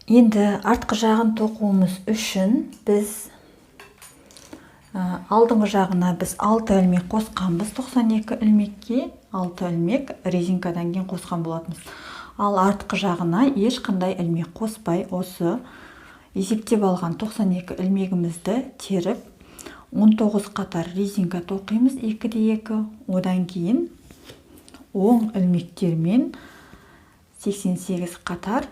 Енді артқы жағын тоқуымыз үшін біз алдыңғы жағына біз 6 ілмек қосқанбыз, 92 ілмекке 6 ілмек резинкадан кейін қосқан болатынбыз. Ал артқы жағына ешқандай ілмек қоспай, осы есептеп алған 92 ілмегімізді теріп, 19 қатар резинка тоқимыз, 2-де 2, одан кейін оң ілмектермен 88 қатар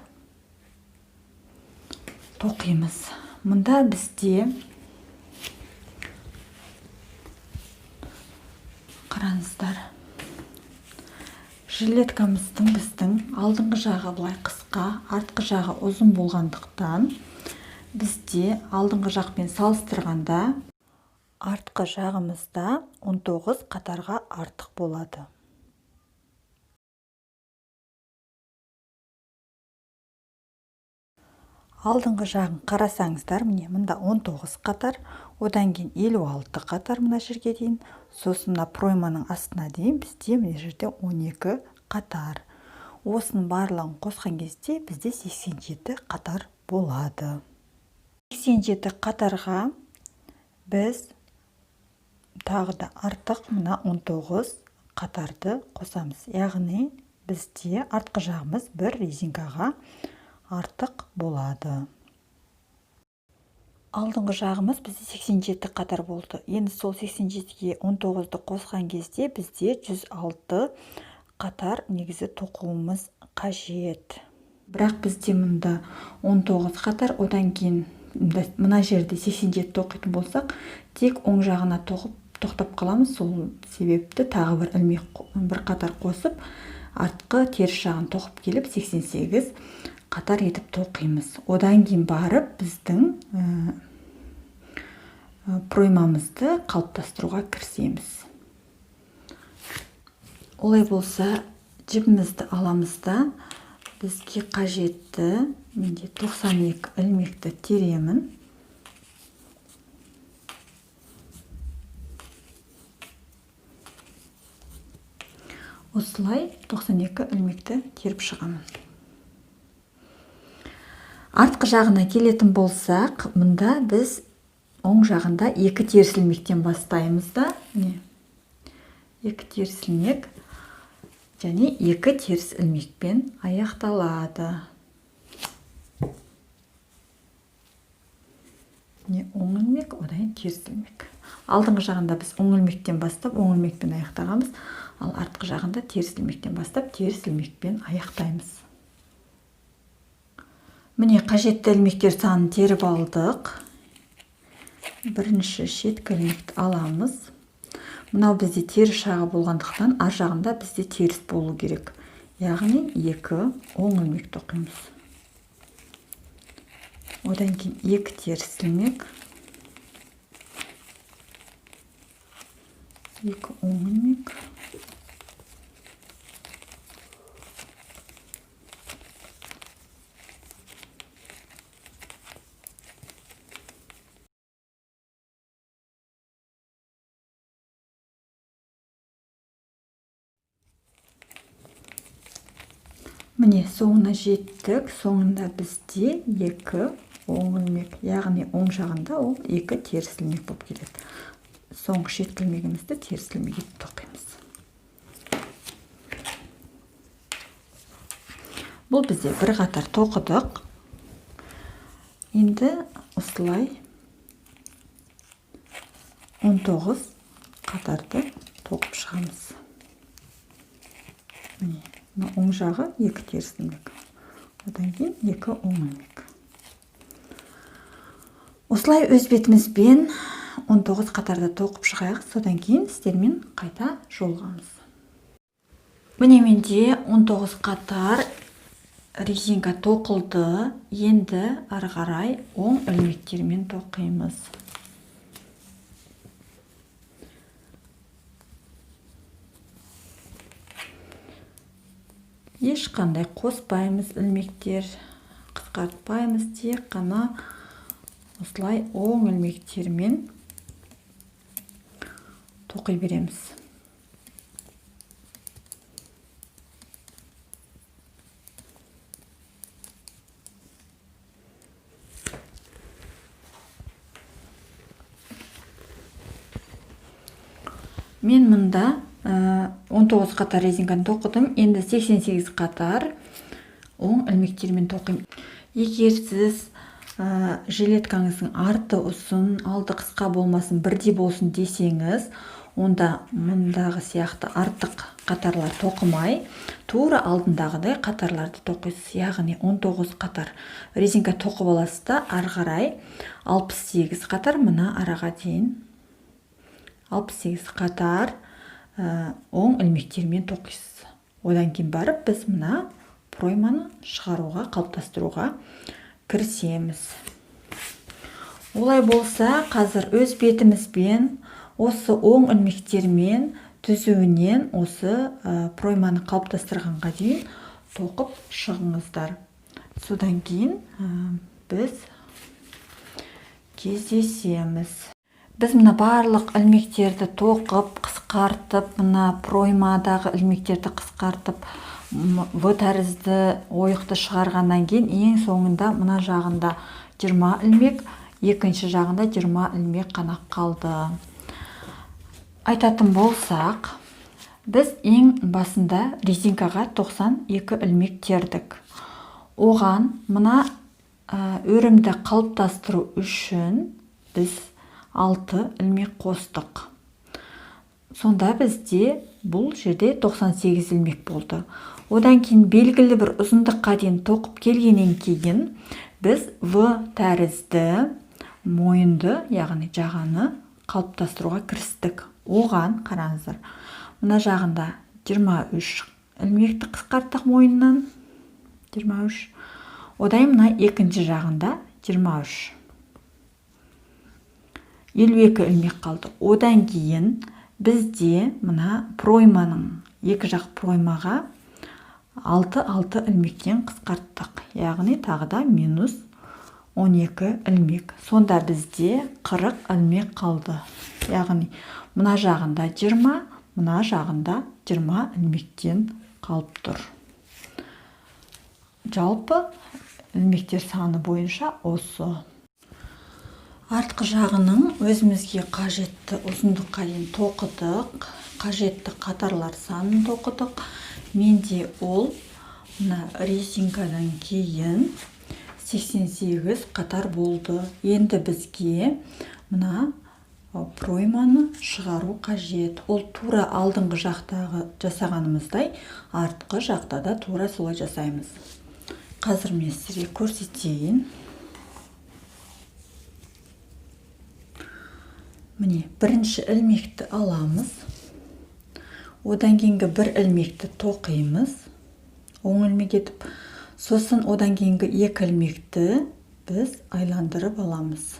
тоқимыз. Мұнда бізде қараңыздар, жилеткамыздың біздің алдыңғы жағы былай қысқа, артқы жағы ұзын болғандықтан бізде алдыңғы жақпен салыстырғанда артқы жағымызда 19 қатарға артық болады. Алдыңғы жағын қарасаңыздар, міне мында 19 қатар, одан кейін 56 қатар мына жерге дейін, сосын мына пройманың астына дейін бізде мына жерде 12 қатар. Осының барлығын қосқан кезде бізде 87 қатар болады. 87 қатарға біз тағы да артық мына 19 қатарды қосамыз. Яғни бізде артқы жағымыз бір резинкаға артық болады. Алдыңғы жағымыз бізде 87 қатар болды. Енді сол 87-ге 19-ды қосқан кезде бізде 106 қатар негізі тоқуымыз қажет. Бірақ бізде мұнда 19 қатар, одан кейін мына жерде 87 тоқитын болсақ, тек оң жағына тоқып тоқтап қаламыз. Сол себепті тағы бір ілмек бір қатар қосып, артқы теріс жағын тоқып келіп 88 қатар етіп тоқимыз. Одан кейін барып біздің проймамызды қалыптастыруға кірісеміз. Олай болса, жібімізді аламыз да, бізге қажетті менде 92 ілмекті теремін. Осылай 92 ілмекті теріп шығамын. Артқы жағына келетін болсақ, мұнда біз оң жағында екі теріс ілмектен бастаймыз да, міне, екі теріс ілмек және екі теріс ілмекпен аяқталады. Міне, оң ілмек, одан кейін теріс ілмек. Алдыңғы жағында біз оң ілмектен бастап оң ілмекпен аяқтағанбыз, ал артқы жағында теріс ілмектен бастап теріс ілмекпен аяқтаймыз. Міне, қажетті ілмектер санын теріп алдық. Бірінші шеткі ілмекті аламыз. Мынау бізде теріс жағы болғандықтан ар жағында бізде теріс болу керек. Яғни екі оң ілмек тоқимыз. Одан кейін екі теріс ілмек, екі оң ілмек, Міне, соңына жеттік. Соңында бізде екі оң ілмек, яғни оң жағында ол екі теріс ілмек болып келеді. Соңғы шеткі ілмегімізді теріс ілмек етіп тоқимыз. Бұл бізде бір қатар тоқыдық. Енді осылай 19 қатарды тоқып шығамыз. Міне, мына оң жағы екі теріс ілмек, одан кейін екі оң ілмек. Осылай өз бетімізбен 19 қатарды тоқып шығайық, содан кейін сіздермен қайта жолығамыз. Міне, менде 19 қатар резинка тоқылды. Енді ары қарай оң ілмектермен тоқимыз. Ешқандай қоспаймыз ілмектер, қысқартпаймыз, тек қана осылай оң ілмектермен тоқи береміз. Мен мында 19 қатар резинканы тоқыдым. Енді 88 қатар оң ілмектермен тоқимын. Егер сіз жилеткаңыздың арты ұзын, алды қысқа болмасын, бірдей болсын десеңіз, онда мұндағы сияқты артық қатарлар тоқымай, тура алдындағыдай қатарларды тоқисыз. Яғни 19 қатар резинка тоқып аласыз да, ары қарай 68 қатар мына араға дейін 68 қатар оң ілмектермен тоқисыз. Одан кейін барып біз мына пройманы шығаруға, қалыптастыруға кірісеміз. Олай болса, қазір өз бетімізбен осы оң ілмектермен түзуінен осы пройманы қалыптастырғанға дейін тоқып шығыңыздар. Содан кейін біз кездесеміз. Біз мына барлық ілмектерді тоқып, қысқартып, мына проймадағы ілмектерді қысқартып, В тәрізді ойықты шығарғаннан кейін ең соңында мына жағында 20 ілмек, екінші жағында 20 ілмек қана қалды. Айтатын болсақ, біз ең басында резинкаға 92 ілмек тердік. Оған мына өрімді қалыптастыру үшін біз 6 ілмек қостық. Сонда бізде бұл жерде 98 ілмек болды. Одан кейін белгілі бір ұзындыққа дейін тоқып келгеннен кейін біз В тәрізді мойынды, яғни жағаны қалыптастыруға кірістік. Оған қараңыздар, мына жағында 23 ілмекті қысқарттық мойыннан, 23. Одан мына екінші жағында 23. 52 ілмек қалды. Одан кейін бізде мына пройманың екі жақ проймаға 6-6 ілмектен қысқарттық. Яғни тағы да минус 12 ілмек. Сонда бізде 40 ілмек қалды. Яғни мына жағында 20, мына жағында 20 ілмектен қалып тұр. Жалпы ілмектер саны бойынша осы. Артқы жағының өзімізге қажетті ұзындыққа дейін тоқыдық, қажетті қатарлар санын тоқыдық. Менде ол мына резинкадан кейін 88 қатар болды. Енді бізге мына пройманы шығару қажет. Ол тура алдыңғы жақтағы жасағанымыздай артқы жақта да тура солай жасаймыз. Қазір мен сізге көрсетейін. Міне, бірінші ілмекті аламыз. Одан кейінгі бір ілмекті тоқимыз, оң ілмек етіп. Сосын одан кейінгі екі ілмекті біз айландырып аламыз.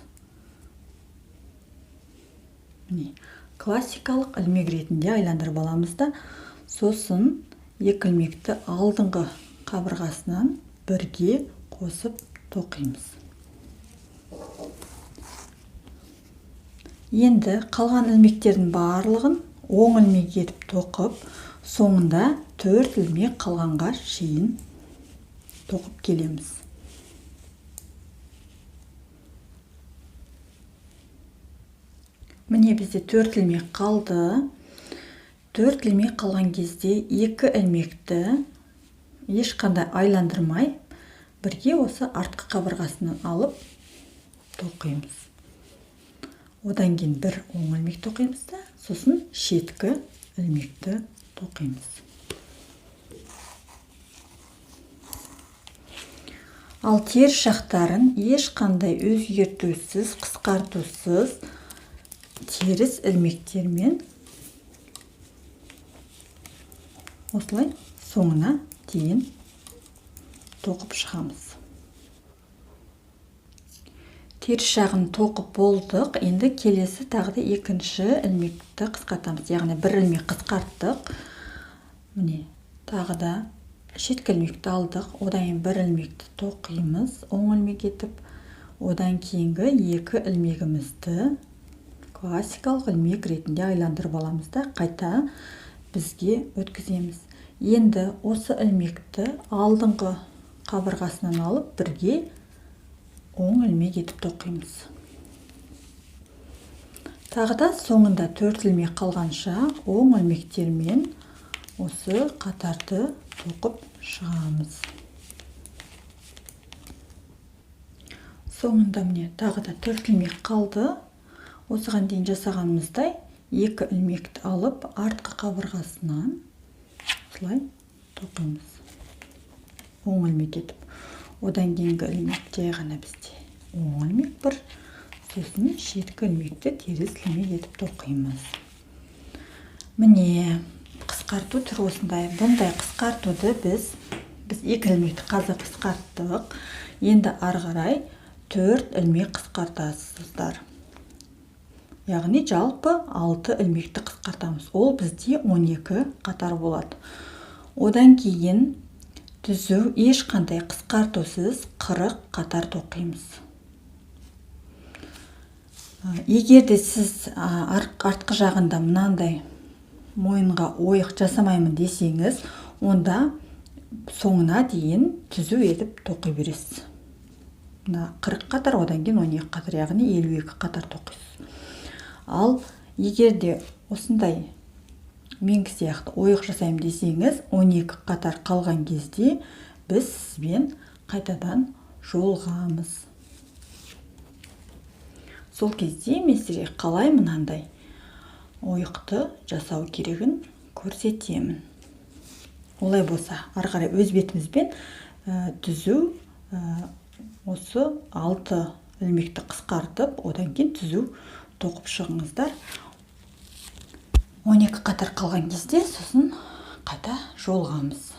Міне, классикалық ілмек ретінде айландырып аламыз да, сосын екі ілмекті алдыңғы қабырғасынан бірге қосып тоқимыз. Енді қалған ілмектердің барлығын оң ілмек етіп тоқып, соңында 4 ілмек қалғанға шейін тоқып келеміз. Міне, бізде 4 ілмек қалды. 4 ілмек қалған кезде 2 ілмекті ешқандай айландырмай бірге осы артқы қабырғасынан алып тоқимыз. Одан кейін бір оң ілмек тоқимыз да, сосын шеткі ілмекті тоқимыз. Ал теріс жақтарын ешқандай өзгертусіз, қысқартусыз теріс ілмектермен осылай соңына дейін тоқып шығамыз. Теріс жағын тоқып болдық. Енді келесі тағы да екінші ілмекті қысқартамыз. Яғни бір ілмек қысқарттық. Міне, тағы да шеткі ілмекті алдық. Одан кейін бір ілмекті тоқимыз, оң ілмек етіп. Одан кейінгі екі ілмегімізді классикалық ілмек ретінде айландырып аламыз да, қайта бізге өткіземіз. Енді осы ілмекті алдыңғы қабырғасынан алып бірге оң ілмек етіп тоқимыз. Тағы да соңында 4 ілмек қалғанша оң ілмектермен осы қатарды тоқып шығамыз. Соңында міне тағы да 4 ілмек қалды. Осыған дейін жасағанымыздай 2 ілмекті алып артқы қабырғасынан осылай тоқимыз. Оң ілмек етіп. Одан кейінгі ілмек жай ғана бізде оң ілмек бір, сосын шеткі ілмекті теріс ілмек етіп тоқимыз. Міне қысқарту түрі осындай. Бұндай қысқартуды біз 2 ілмекті қазір қысқарттық. Енді ары қарай 4 ілмек қысқартасыздар. Яғни жалпы 6 ілмекті қысқартамыз. Ол бізде 12 қатар болады. Одан кейін түзу ешқандай қысқартусыз 40 қатар тоқимыз. Егер де сіз артқы жағында мынандай мойынға ойық жасамаймын десеңіз, онда соңына дейін түзу етіп тоқи бересіз. Мына 40 қатар, одан кейін 12 қатар, яғни 52 қатар тоқисыз. Ал егер де осындай менгі сияқты ойық жасаймын десеңіз, 12 қатар қалған кезде біз сізбен қайтадан жолығамыз. Сол кезде мен сізге қалай мынандай ойықты жасау керегін көрсетемін. Олай болса, ары қарай өз бетімізбен түзу осы 6 ілмекті қысқартып, одан кейін түзу тоқып шығыңыздар. 12 қатар қалған кезде сосын қайта жолығамыз.